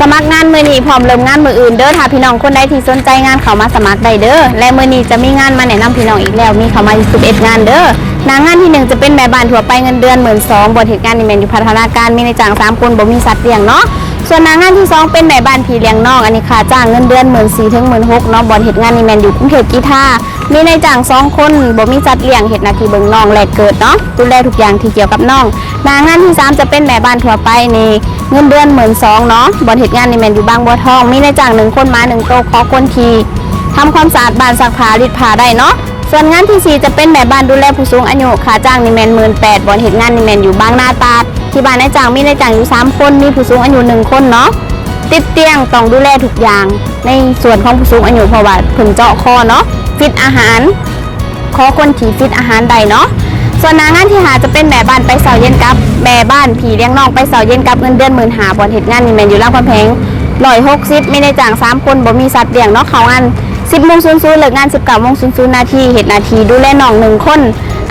ສະໝັກງານມື້ນີ້ ພ້ອມເລີ່ມງານມື້ອື່ນເດີ້. ຖ້າພີ່ນ້ອງຄົນໃດທີ່ສົນໃຈງານ ເຂົ້າມາສະໝັກໄດ້ເດີ້. ແລະ ມື້ນີ້ຈະມີງານມາແນະນຳພີ່ນ້ອງອີກແລ້ວ, ມີເຂົ້າມາຢູ່ສິບເອັດງານເດີ້. ໜ້າງານທີໜຶ່ງ ຈະເປັນແມ່ບ້ານທົ່ວໄປ ເງິນເດືອນໝື່ນສອງ, ບ່ອນເຮັດງານນີ້ແມ່ນຢູ່ພັດທະນາການ, ມີນາຍຈ້າງສາມຄົນ, ບໍ່ມີສັດລ້ຽງເນາະ. ສ່ວນໜ້າງານທີສອງ ເປັນແມ່ບ້ານພີ່ລ້ຽງນ້ອງ, ອັນນີ້ຄ່າຈ້າງເງິນເດືອນໝື່ນສີ່ ເຖິງໝື່ນຫົກເນາະ, ບ່ອນເຮັດງານນີ້ແມ່ນຢູ່ກຸງເທບກິທາ, ມີນາຍຈ້າງສອງຄົນ, ບໍ່ມີສັດລ້ຽງ, ເຮັດໜ້າທີ່ເບິ່ງນ້ອງແລກເກີດເນາະ, ດູແລທຸກຢ່າງທີ່ກ່ຽວກັບນ້ອງ. ໜ້າງານທີສາມ ຈະເປັນແມ່ບ້ານທົ່ວໄປນີ້ ເງິນເດືອນໝື່ນສອງເນາະ, ບ່ອນເຮັດງານນີ້ແມ່ນຢູ່ບາງບົວທອງ, ມີນາຍຈ້າງໜຶ່ງຄົນ, ໝາໜຶ່ງໂຕ, ຂໍຄົນທີ່ທຳຄວາມສະອາດບ້ານ, ຊັກຜ້າ, ລີດຜ້າໄດ້ເນາະ. ສ່ວນງານທີສີ່ ຈະເປັນແມ່ບ້ານດູແລຜູ້ສູງອາຍຸ, ຄ່າຈ້າງນີ້ແມ່ນໝື່ນແປດ, ບ່ອນເຮັດງານນີ້ແມ່ນຢູ່ບາງນາຕາດ, ທີ່ບ້ານນາຍຈ້າງມີນາຍຈ້າງຢູ່ສາມຄົນ, ມີຜູ້ສູງອາຍຸໜຶ່ງຄົນເນາະ, ຕິດຕຽງ, ຕ້ອງດູແລທຸກຢ່າງໃນສ່ວນຂອງຜູ້ສູງອາຍຸ ເພາະວ່າເພິ່ນເຈາະຄໍເນາະ, ຟິດອາຫານ, ຂໍຄົນທີ່ຟິດອາຫານໄດ້ເນາະ. ສ່ວນໜ້າງານທີຫ້າ ຈະເປັນແມ່ບ້ານໄປເຊົ້າເຢັນກັບ, ແມ່ບ້ານພີ່ລ້ຽງນ້ອງໄປເຊົ້າເຢັນກັບ, ເງິນເດືອນໝື່ນຫ້າ, ບ່ອນເຮັດງານນີ້ແມ່ນຢູ່ລາມຄຳແຫງຮ້ອຍຫົກສິບ, ມີນາຍຈ້າງສາມຄົນ, ບໍ່ມີສັດລ້ຽງເນາະ, ເຂົ້າງານສິບໂມງສູນສູນ, ເລີກງານສິບເກົ້າໂມງສູນສູນນາທີ, ເຮັດໜ້າທີ່ດູແລນ້ອງໜຶ່ງຄົນ,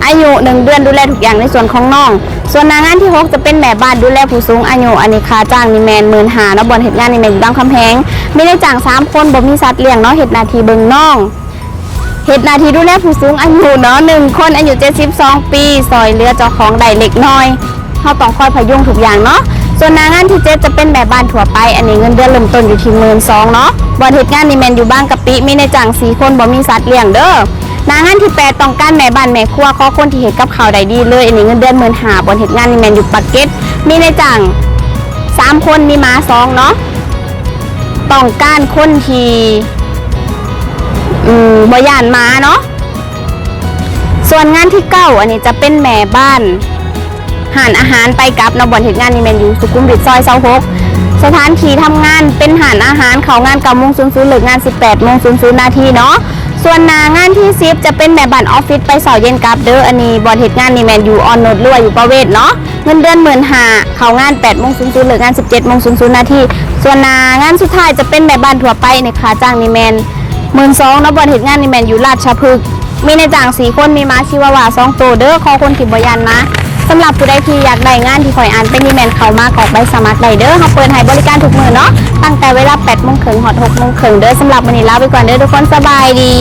ອາຍຸໜຶ່ງເດືອນ, ດູແລທຸກຢ່າງໃນສ່ວນຂອງນ້ອງ. ສ່ວນໜ້າງານທີຫົກ ຈະເປັນແມ່ບ້ານດູແລຜູ້ສູງອາຍຸ, ອັນນີ້ຄ່າຈ້າງນີ້ແມ່ນໝື່ນຫ້າເນາະ, ບ່ອນເຮັດງານນີ້ແມ່ນຢູ່ລາມຄຳແຫງ, ມີນາຍຈ້າງສາມຄົນ, ບໍ່ມີສັດລ້ຽງເນາະ, ເຮັດໜ້າທີ່ເບິ່ງນ້ອງ, ເຮັດໜ້າທີ່ດູແລຜູ້ສູງອາຍຸເນາະ, ໜຶ່ງຄົນອາຍຸເຈັດສິບສອງປີ, ຊ່ອຍເຫຼືອເຈົ້າຂອງໄດ້ເລັກນ້ອຍ, ເຮົາຕ້ອງຄອຍພະຍຸງທຸກຢ່າງເນາະ. ສ່ວນໜ້າງານທີເຈັດ ຈະເປັນແມ່ບ້ານທົ່ວໄປ, ອັນນີ້ເງິນເດືອນເລີ່ມຕົ້ນຢູ່ທີ່ໝື່ນສອງເນາະ, ບ່ອນເຮັດງານນີ້ແມ່ນຢູ່ບາງກະປິ, ມີນາຍຈ້າງສີ່ຄົນ, ບໍ່ມີສັດລ້ຽງເດີ້. ໜ້າງານທີແປດ ຕ້ອງການແມ່ບ້ານແມ່ຄົວ, ຂໍຄົນທີ່ເຮັດກັບເຂົ້າໄດ້ດີເລີຍ, ອັນນີ້ເງິນເດືອນໝື່ນຫ້າ, ບ່ອນເຮັດງານນີ້ແມ່ນຢູ່ປາກເກຣັດ, ມີນາຍຈ້າງສາມຄົນ, ມີໝາສອງເນາະ, ຕ້ອງການຄົນທີ່ ອືມ ບໍ່ຢ້ານໝາເນາະ. ສ່ວນງານທີເກົ້າ ອັນນີ້ຈະເປັນແມ່ບ້ານ ຮ້ານອາຫານໄປກັບເນາະ, ບ່ອນເຮັດງານນີ້ແມ່ນຢູ່ສຸຂຸມວິດ ຊອຍຊາວຫົກ, ສະຖານທີ່ທຳງານເປັນຮ້ານອາຫານ, ເຂົ້າງານເກົ້າໂມງສູນສູນ, ເລີກງານສິບແປດໂມງສູນສູນນາທີເນາະ. ສ່ວນໜ້າງານທີສິບ ຈະເປັນແມ່ບ້ານອອບຟິດໄປເຊົ້າເຢັນກັບເດີ້, ອັນນີ້ບ່ອນເຮັດງານນີ້ແມ່ນຢູ່ອ່ອນນຸດ ຫຼືວ່າຢູ່ປະເວດເນາະ, ເງິນເດືອນໝື່ນຫ້າ, ເຂົ້າງານແປດໂມງສູນສູນ, ເລີກງານສິບເຈັດໂມງສູນສູນນາທີ. ສ່ວນໜ້າງານສຸດທ້າຍຈະເປັນແມ່ບ້ານທົ່ວໄປ, ນີ້ຄ່າຈ້າງນີ້ແມ່ນ ໝື່ນສອງເນາະ, ບ່ອນເຮັດງານນີ້ແມ່ນຢູ່ລາດຊະພຶກ, ມີນາຍຈ້າງສີ່ຄົນ, ມີໝາຊີວາວາສອງໂຕເດີ້, ຂໍຄົນທີ່ບໍ່ຢ້ານໝາ. ສຳລັບຜູ້ໃດທີ່ຢາກໄດ້ງານທີ່ຂ້ອຍອ່ານໄປນີ້ ແມ່ນເຂົ້າມາກອກໃບສະໝັກໄດ້ເດີ້. ເຮົາເປີດໃຫ້ບໍລິການທຸກມື້ເນາະ, ຕັ້ງແຕ່ເວລາແປດໂມງເຄິ່ງຮອດຫົກໂມງເຄິ່ງເດີ້. ສຳລັບມື້ນີ້ລາໄປກ່ອນເດີ້ທຸກຄົນ, ສະບາຍດີ.